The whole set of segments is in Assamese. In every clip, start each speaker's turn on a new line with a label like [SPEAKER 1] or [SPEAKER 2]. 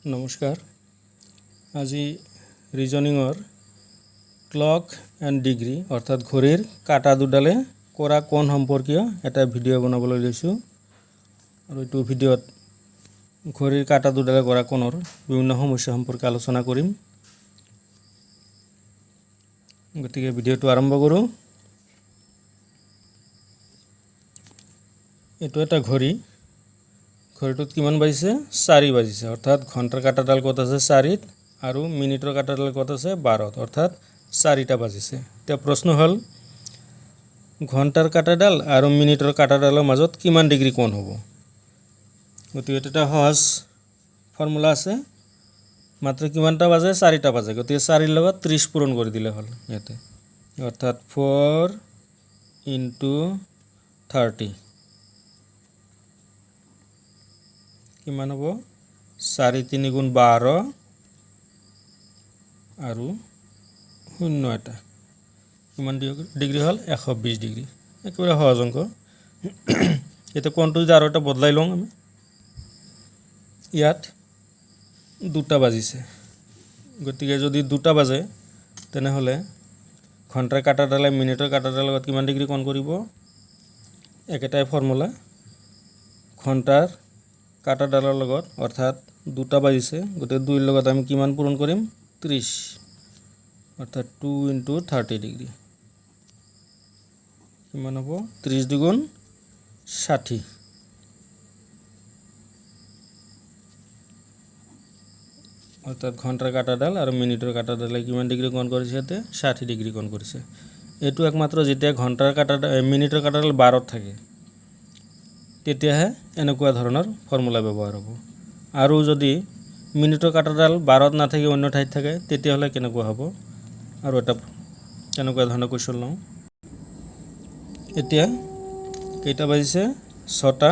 [SPEAKER 1] নমস্কাৰ। আজি ৰিজনিঙৰ ক্লক এণ্ড ডিগ্ৰী, অৰ্থাৎ ঘড়ীৰ কাঁটা দুডালে কৰা কোণ সম্পৰ্কীয় এটা ভিডিঅ' বনাবলৈ লৈছোঁ। আৰু এইটো ভিডিঅ'ত ঘড়ীৰ কাঁটা দুডালে কৰা কোণৰ বিভিন্ন সমস্যা সম্পৰ্কে আলোচনা কৰিম। গতিকে ভিডিঅ'টো আৰম্ভ কৰোঁ। এইটো এটা ঘড়ী। ঘড়ীটোত কিমান বাজিছে? 4 বাজিছে। অৰ্থাৎ ঘণ্টাৰ কাঁটাডাল ক'ত আছে? 4ত। আৰু মিনিটৰ কাঁটাডাল ক'ত আছে? 12ত। অৰ্থাৎ 4টা বাজিছে। এতিয়া প্ৰশ্ন হ'ল, ঘণ্টাৰ কাঁটাডাল আৰু মিনিটৰ কাঁটাডালৰ মাজত কিমান ডিগ্ৰী কোণ হ'ব? গতিকে এইটো এটা সহজ ফৰ্মুলা আছে। মাত্ৰ কিমানটা বাজে? 4টা বাজে। গতিকে 4ৰ লগত 30 পূৰণ কৰি দিলে হ'ল ইয়াতে। অৰ্থাৎ 4 ইণ্টু 30 কিমান হ'ব? 4 তিনি গুণ 12 আৰু শূন্য এটা। কিমান ডিগ্ৰী হ'ল? 120 ডিগ্ৰী। একেবাৰে সহজ অংক। এতিয়া কোণটো যদি আৰু এটা বদলাই লওঁ আমি, ইয়াত 2টা বাজিছে। গতিকে যদি 2টা বাজে, তেনেহ'লে ঘণ্টাৰ কাঁটাডালে মিনিটৰ কাঁটাডালৰ লগত কিমান ডিগ্ৰী কোণ কৰিব? একেটাই ফৰ্মুলা। ঘণ্টাৰ কাঁটাডালৰ লগত, অৰ্থাৎ 2টা বাজিছে, গতিকে 2ৰ লগত আমি কিমান পূৰণ কৰিম? 30। অৰ্থাৎ 2 ইণ্টু 30 ডিগ্ৰী কিমান হ'ব? 30 দুগুণ 60। অৰ্থাৎ ঘণ্টাৰ কাঁটাডাল আৰু মিনিটৰ কাঁটাডালে কিমান ডিগ্ৰী কোণ কৰিছে ইয়াতে? 60 ডিগ্ৰী কোণ কৰিছে। এইটো একমাত্ৰ যেতিয়া ঘণ্টাৰ কাঁটাডাল, মিনিটৰ কাঁটাডাল 12ত থাকে, তেতিয়াহে এনেকুৱা ধৰণৰ ফৰ্মুলা ব্যৱহাৰ হ'ব। আৰু যদি মিনিটৰ কাঁটাডাল 12ত নাথাকি অন্য ঠাইত থাকে, তেতিয়াহ'লে কেনেকুৱা হ'ব? আৰু এটা তেনেকুৱা ধৰণৰ কুৱেশ্যন লওঁ। এতিয়া কেইটা বাজিছে? 6টা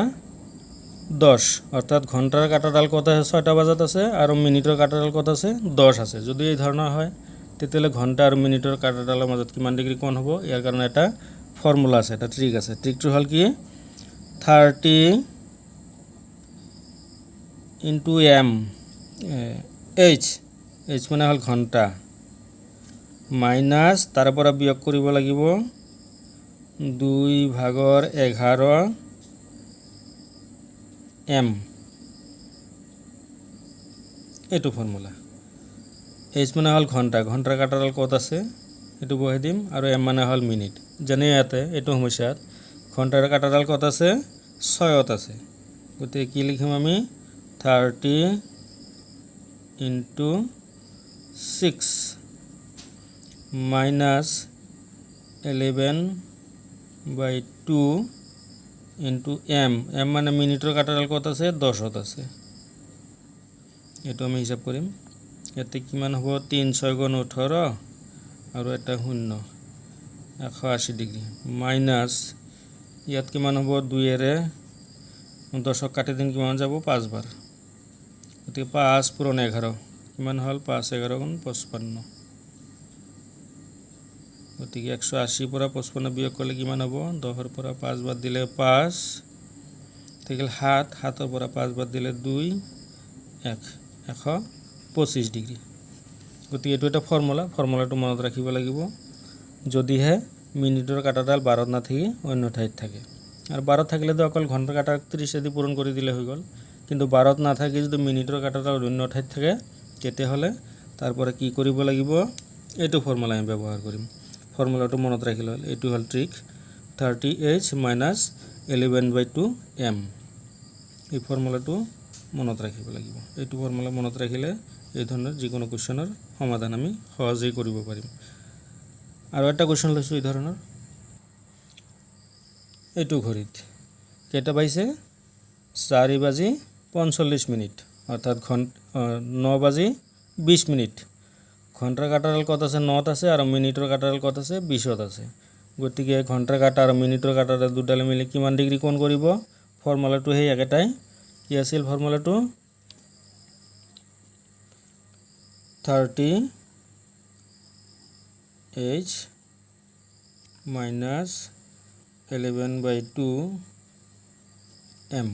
[SPEAKER 1] 10। অৰ্থাৎ ঘণ্টাৰ কাঁটাডাল ক'ত আছে? 6টা বজাত আছে। আৰু মিনিটৰ কাঁটাডাল ক'ত আছে? 10 আছে। যদি এই ধৰণৰ হয়, তেতিয়াহ'লে ঘণ্টা আৰু মিনিটৰ কাঁটাডালৰ মাজত কিমান ডিগ্ৰী কোণ হ'ব? ইয়াৰ কাৰণে এটা ফৰ্মুলা আছে, এটা ট্ৰিক আছে। ট্ৰিকটো হ'ল কি? 30 into M H, H মানে হ'ল ঘণ্টা, মাইনাছ, তাৰ পৰা বিয়োগ কৰিব লাগিব 2 ভাগৰ 11 এম। এইটো ফৰ্মুলা। এইচ মানে হ'ল ঘণ্টা, ঘণ্টাৰ কাঁটাডাল ক'ত আছে সেইটো বহাই দিম। আৰু এম মানে হ'ল মিনিট। যেনে ইয়াতে এইটো সমস্যাত ঘণ্টাৰ কাঁটাডাল ক'ত আছে? 6ত আছে। গতিকে কি লিখিম আমি? 30 into 6 minus 11 by 2 into M। M মানে মিনিটৰ কাঁটাডাল ক'ত আছে? 10ত আছে। এইটো আমি হিচাপ কৰিম। ইয়াতে কিমান হ'ব? 3 6 গুণ 18 আৰু এটা শূন্য, 180 ডিগ্ৰী। মাইনাছ ইয়াত কিমান হ'ব? 2ৰে 10ক কাটি দিম, কিমান যাব? পাঁচবাৰ। গতিকে 5 পূৰণ 11 কিমান হ'ল? 5 11 গুণ 55। গতিকে 180ৰ পৰা 55 বিয়োগ কৰিলে কিমান হ'ব? 10ৰ পৰা 5 বাদ দিলে 5 থাকিল 7, 7ৰ পৰা 5 বাদ দিলে 2, 1, 125 ডিগ্ৰী। গতিকে এইটো এটা ফৰ্মুলা। ফৰ্মুলাটো মনত ৰাখিব লাগিব, যদিহে মিনিটৰ কাঁটাডাল 12ত নাথাকি অন্য ঠাইত থাকে। আৰু 12ত থাকিলেতো অকল ঘণ্টাৰ কাঁটা 30য়েদি পূৰণ কৰি দিলে হৈ গ'ল। কিন্তু 12ত নাথাকি যদি মিনিটৰ কাঁটাডাল অন্য ঠাইত থাকে, তেতিয়াহ'লে তাৰ পৰা কি কৰিব লাগিব? এইটো ফৰ্মুলা আমি ব্যৱহাৰ কৰিম। ফৰ্মুলাটো মনত ৰাখিলে হ'ল। এইটো হ'ল trick, 30 H minus 11 by 2 M। এই ফৰ্মুলাটো মনত ৰাখিব লাগিব। এইটো ফৰ্মুলা মনত ৰাখিলে এই ধৰণৰ যিকোনো কুৱেশ্যনৰ সমাধান আমি সহজেই কৰিব পাৰিম। আৰু এটা কুৱেশ্যন লৈছোঁ এই ধৰণৰ। এইটো ঘড়ীত কেইটা বাজিছে? 4 বাজি 45 মিনিট, অৰ্থাৎ 9 বাজি 20 মিনিট। ঘণ্টাৰ কাঁটাডাল ক'ত আছে? 9ত আছে। আৰু মিনিটৰ কাঁটাডাল ক'ত আছে? 20ত আছে। গতিকে ঘণ্টাৰ কাঁটা আৰু মিনিটৰ কাঁটাডাল দুডালে মিলি কিমান ডিগ্ৰী কোণ কৰিব? ফৰ্মুলাটো সেই একেটাই। কি আছিল ফৰ্মুলাটো? 30 H minus 11 by 2 M।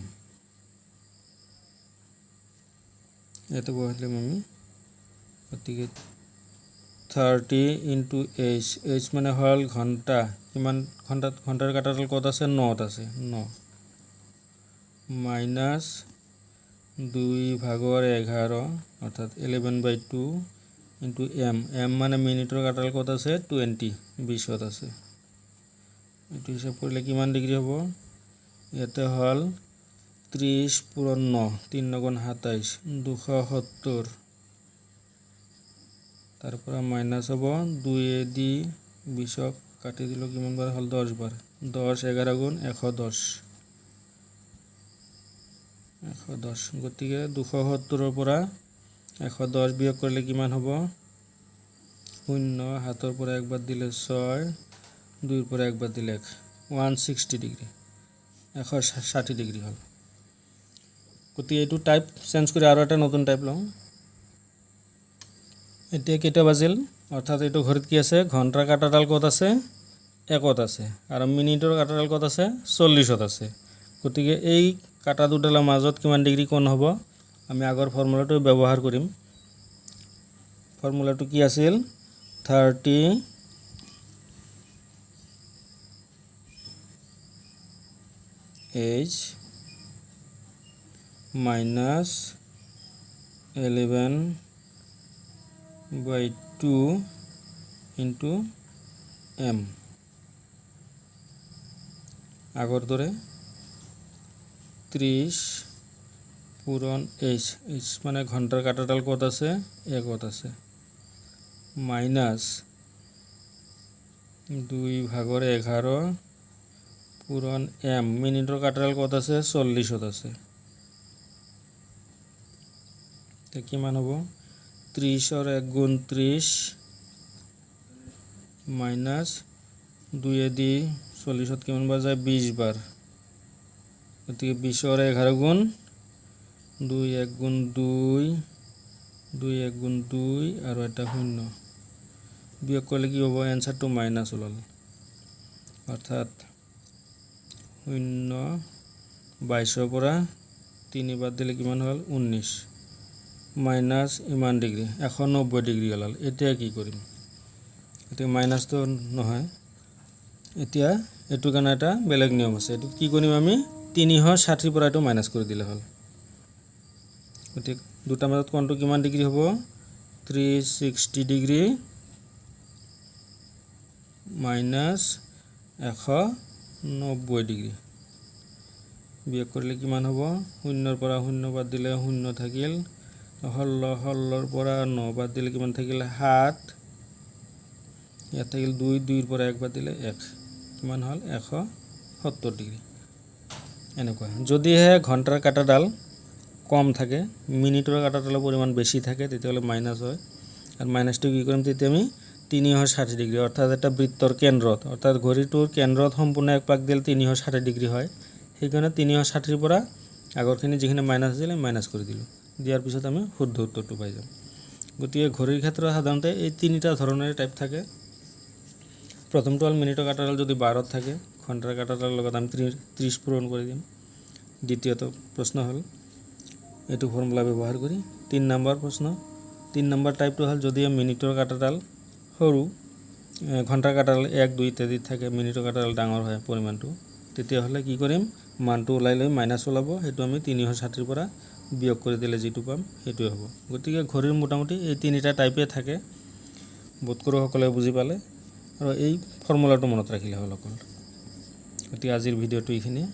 [SPEAKER 1] ইয়াতে বহাই দিম আমি। গতিকে 30 ইনটু এইচ, এইচ মানে হ'ল ঘণ্টা, কিমান ঘণ্টাত, ঘণ্টাৰ কাঁটাডাল ক'ত আছে, নত আছে, ন মাইনাছ 2 ভাগৰ 11, অৰ্থাৎ 11/2 ইনটু এম। এম মানে মিনিটৰ কাঁটাডাল ক'ত আছে, 20, 20ত আছে। এইটো হিচাপ কৰিলে কিমান ডিগ্ৰী হ'ব? ইয়াতে হ'ল 30 পূৰণ ন, তিনি নগুণ 27, 270। তাৰ পৰা মাইনাছ হ'ব, দুয়েদি 20ক কাটি দিলোঁ কিমান বাৰ হ'ল? 10 বাৰ। 10 11 গুণ 110, 110। গতিকে 270ৰ পৰা 110 বিয়োগ কৰিলে কিমান হ'ব? শূন্য, সাতৰ পৰা একবাৰ দিলে ছয়, দুইৰ পৰা একবাৰ দিলে এক, 160 ডিগ্ৰী, 160 ডিগ্ৰী হ'ল। গতিকে এইটো টাইপ চেঞ্জ কৰি আৰু এটা নতুন টাইপ লওঁ। এতিয়া কেইটা বাজিল? অৰ্থাৎ এইটো ঘড়ীত কি আছে? ঘণ্টাৰ কাঁটাডাল ক'ত আছে? একত আছে। আৰু মিনিটৰ কাঁটাডাল ক'ত আছে? 40ত আছে। গতিকে এই কাঁটা দুডালৰ মাজত কিমান ডিগ্ৰী কোণ হ'ব? আমি আগৰ ফৰ্মুলাটো ব্যৱহাৰ কৰিম। ফৰ্মুলাটো কি আছিল? 30 H minus 11/2 into M। আগৰ দৰে 30 পূৰণ এইচ, এইচ মানে ঘণ্টাৰ কাঁটাডাল ক'ত আছে? একত আছে, মাইনাছ 2 ভাগৰ 11 পূৰণ এম, মিনিটৰ কাঁটাডাল ক'ত আছে? 40ত আছে। এতিয়া কিমান হ'ব? 30ৰ এক গুণ 30 মাইনাছ দুয়েদি 40ত কিমান বাৰ যায়? 20 বাৰ। গতিকে 20ৰ 11 গুণ, দুই এক গুণ দুই, দুই এক গুণ দুই আৰু এটা শূন্য। বিয়োগ কৰিলে কি হ'ব? এনচাৰটো মাইনাছ ওলাল, অৰ্থাৎ শূন্য, 22ৰ পৰা তিনি বাদ দিলে কিমান হ'ল? 19, মাইনাছ ইমান ডিগ্ৰী, 190 ডিগ্ৰী ওলাল। এতিয়া কি কৰিম? এতিয়া মাইনাছটো নহয়। এতিয়া এইটো কাৰণে এটা বেলেগ নিয়ম আছে। এইটোত কি কৰিম আমি? 360ৰ পৰা এইটো মাইনাছ কৰি দিলে হ'ল। গতিকে দুটাৰ মাজত কোণটো কিমান ডিগ্ৰী হ'ব? 360 ডিগ্ৰী মাইনাছ 190 ডিগ্ৰী। বিয়োগ কৰিলে কিমান হ'ব? শূন্যৰ পৰা শূন্য বাদ দিলে শূন্য থাকিল। 16, 16ৰ পৰা ন বাদ দিলে কিমান থাকিল? সাত। ইয়াত থাকিল দুই, দুইৰ পৰা এক বাদ দিলে এক। কিমান হ'ল? 170 ডিগ্ৰী। এনেকুৱা যদিহে ঘণ্টাৰ কাঁটাডাল কম থাকে, মিনিটৰ কাঁটাডালৰ পৰিমাণ বেছি থাকে, তেতিয়াহ'লে মাইনাছ হয়। আৰু মাইনাছটো কি কৰিম তেতিয়া আমি? 360 ডিগ্ৰী, অৰ্থাৎ এটা বৃত্তৰ কেন্দ্ৰত, অৰ্থাৎ ঘড়ীটোৰ কেন্দ্ৰত সম্পূৰ্ণ এক পাক দিলে 360 ডিগ্ৰী হয়। সেইকাৰণে 360ৰ পৰা আগৰখিনি যিখিনি মাইনাছ আছিলে মাইনাছ কৰি দিলোঁ। দিয়াৰ পিছত আমি শুদ্ধ উত্তৰটো পাই যাম। গতিকে ঘড়ীৰ ক্ষেত্ৰত সাধাৰণতে এই তিনিটা ধৰণৰে টাইপ থাকে। প্ৰথমটো হ'ল মিনিটৰ কাঁটাডাল যদি বাৰত থাকে, ঘণ্টাৰ কাঁটাডালৰ লগত আমি 30 পূৰণ কৰি দিম। দ্বিতীয়টো প্ৰশ্ন হ'ল এইটো ফৰ্মুলা ব্যৱহাৰ কৰি। তিনি নম্বৰ প্ৰশ্ন, তিনি নম্বৰ টাইপটো হ'ল যদি মিনিটৰ কাঁটাডাল সৰু, ঘণ্টাৰ কাঁটাডাল এক, দুই ইত্যাদিত থাকে, মিনিটৰ কাঁটাডাল ডাঙৰ হয় পৰিমাণটো, তেতিয়াহ'লে কি কৰিম? মানটো ওলাই লৈ মাইনাছ ওলাব, সেইটো আমি 360ৰ পৰা বিয়োগ কৰি দিলে যিটো পাম সেইটোৱে হ'ব। গতিকে ঘড়ীৰ মোটামুটি এই তিনিটা টাইপে থাকে। বোধ কৰোঁ সকলোৱে বুজি পালে আৰু এই ফৰ্মুলাটো মনত ৰাখিলে হ'ল অকল। গতিকে আজিৰ ভিডিঅ'টো এইখিনিয়ে।